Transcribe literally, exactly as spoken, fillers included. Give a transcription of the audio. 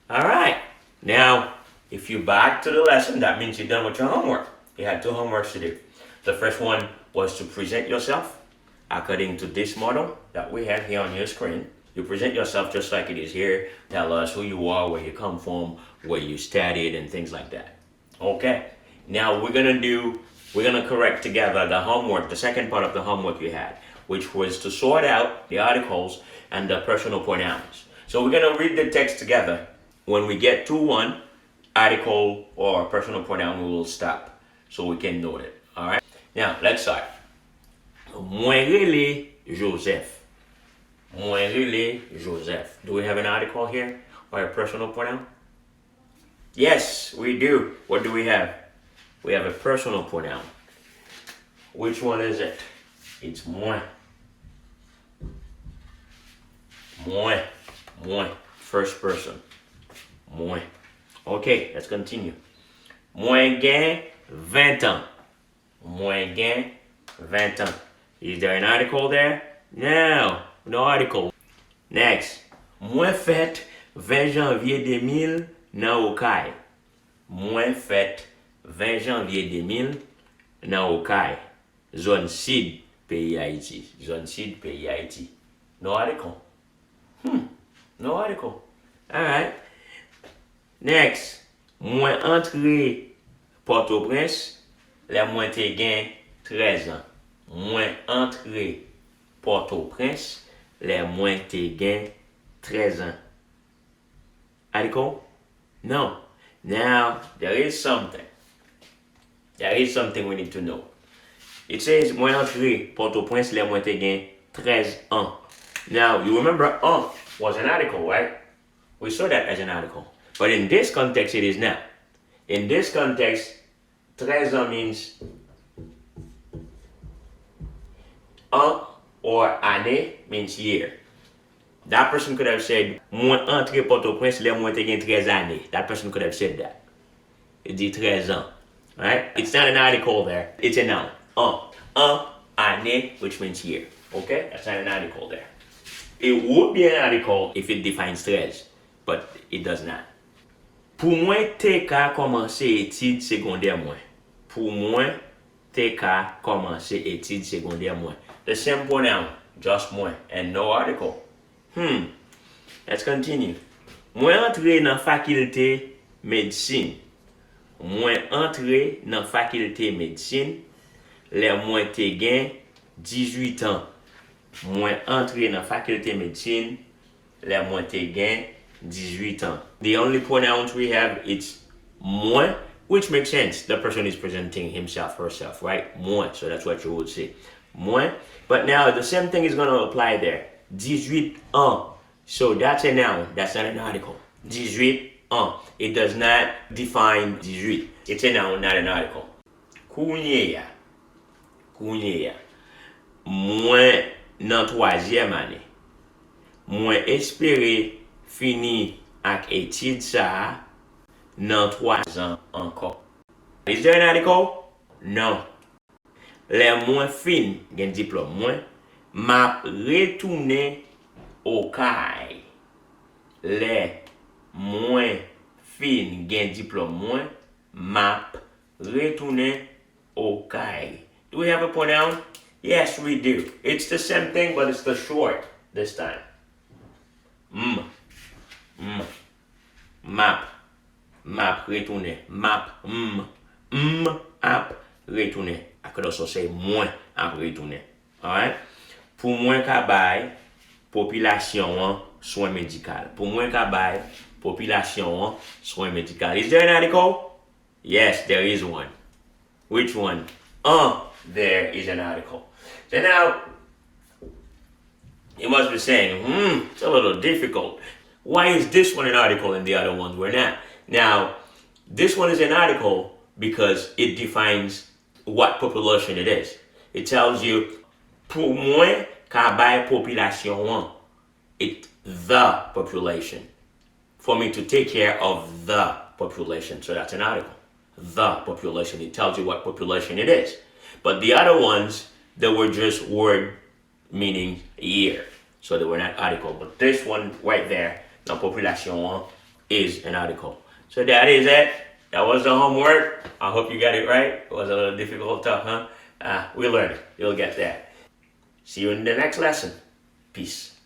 All right. Now, if you back to the lesson, that means you're done with your homework. You had two homeworks to do. The first one was to present yourself according to this model that we have here on your screen. You present yourself just like it is here. Tell us who you are, where you come from, where you studied, and things like that. Okay. Now we're gonna do we're gonna correct together the homework, the second part of the homework you had, which was to sort out the articles and the personal pronouns. So we're gonna read the text together. When we get to one article or personal pronoun, we will stop so we can note it. All right. Now let's start. Mwen rele Joseph. Mwen rele Joseph. Do we have an article here or a personal pronoun? Yes, we do. What do we have? We have a personal pronoun. Which one is it? It's mwen. Mwen. Mwen. First person. Mwen. Okay, let's continue. Mwen gen ven an. Mwen gen ven an. Is there an article there? No, no article. Next. Mwen fèt ven janvye de mil nan Okay. Mwen fèt ven janvye de mil nan Okay, zòn sid peyi Ayiti. Zòn sid peyi Ayiti. No article. Hmm. No article. All right. Next. Mwen antre Pòtoprens lè mwen te gen trèz an. Mwen antre Pòtoprens lè mwen te gen trèz an. Article? No. Now, there is something. There is something we need to know. It says, mwen antre Pòtoprens lè mwen te gen trèz an. Now, you remember an was an article, right? We saw that as an article. But in this context, it is not. In this context, trèz an means an or ane means year. That person could have said, mwen antre Pòtoprens lè mwen te gen trèz ane. That person could have said that. Li di trèz an. Right? It's not an article there. It's a noun. An. An, ane, which means year. Okay? That's not an article there. It would be an article if it defines trèz, but it does not. Pou mwen te ka kòmanse etid segondè mwen. Pou mwen te ka kòmanse etid segondè mwen. The same pronoun, just mwen, and no article. Hmm. Let's continue. Mwen antre nan fakilte medsin. Mwen antre nan fakilte medsin lè mwen te gen dizuit an. Mwen antre nan fakilte medsin lè mwen te gen dizuit an. The only pronouns we have, it's mwen, which makes sense. The person is presenting himself, herself, right? Mwen. So that's what you would say. Mwen. But now the same thing is going to apply there. Dizuit an. So that's a noun. That's not an article. Dizuit an. It does not define dizuit. It's a noun, not an article. Kounye a. Kounye a. Mwen nan twazyèm ane. Mwen espere fini ak etid sa a nan twa zan ankò. Is there an article? Non. Lè mwen fin gen diplòm mwen, m ap retounen Okay. Lè mwen fin gen diplòm mwen, m ap retounen Okay. Do we have a pronoun? Yes, we do. It's the same thing, but it's the short this time. M. M. M ap. M ap retounen. M ap. M. M ap retounen. I could also say mwen ap retounen. Alright? Pou mwen ka bay popilasyon an swen medikal. Pou mwen ka bay popilasyon an swen medikal. Is there an article? Yes, there is one. Which one? Uh, there is an article. So now, you must be saying, hmm, it's a little difficult. Why is this one an article and the other ones were not? Now, this one is an article because it defines what population it is. It tells you, pou mwen ka bay popilasyon an, it, the population. For me to take care of the population. So that's an article. The population. It tells you what population it is. But the other ones, they were just word meaning year. So they were not article. But this one right there, nan popilasyon an, is an article. So that is it. That was the homework. I hope you got it right. It was a little difficult, tough, huh? Uh, we learned it. You'll get there. See you in the next lesson. Peace.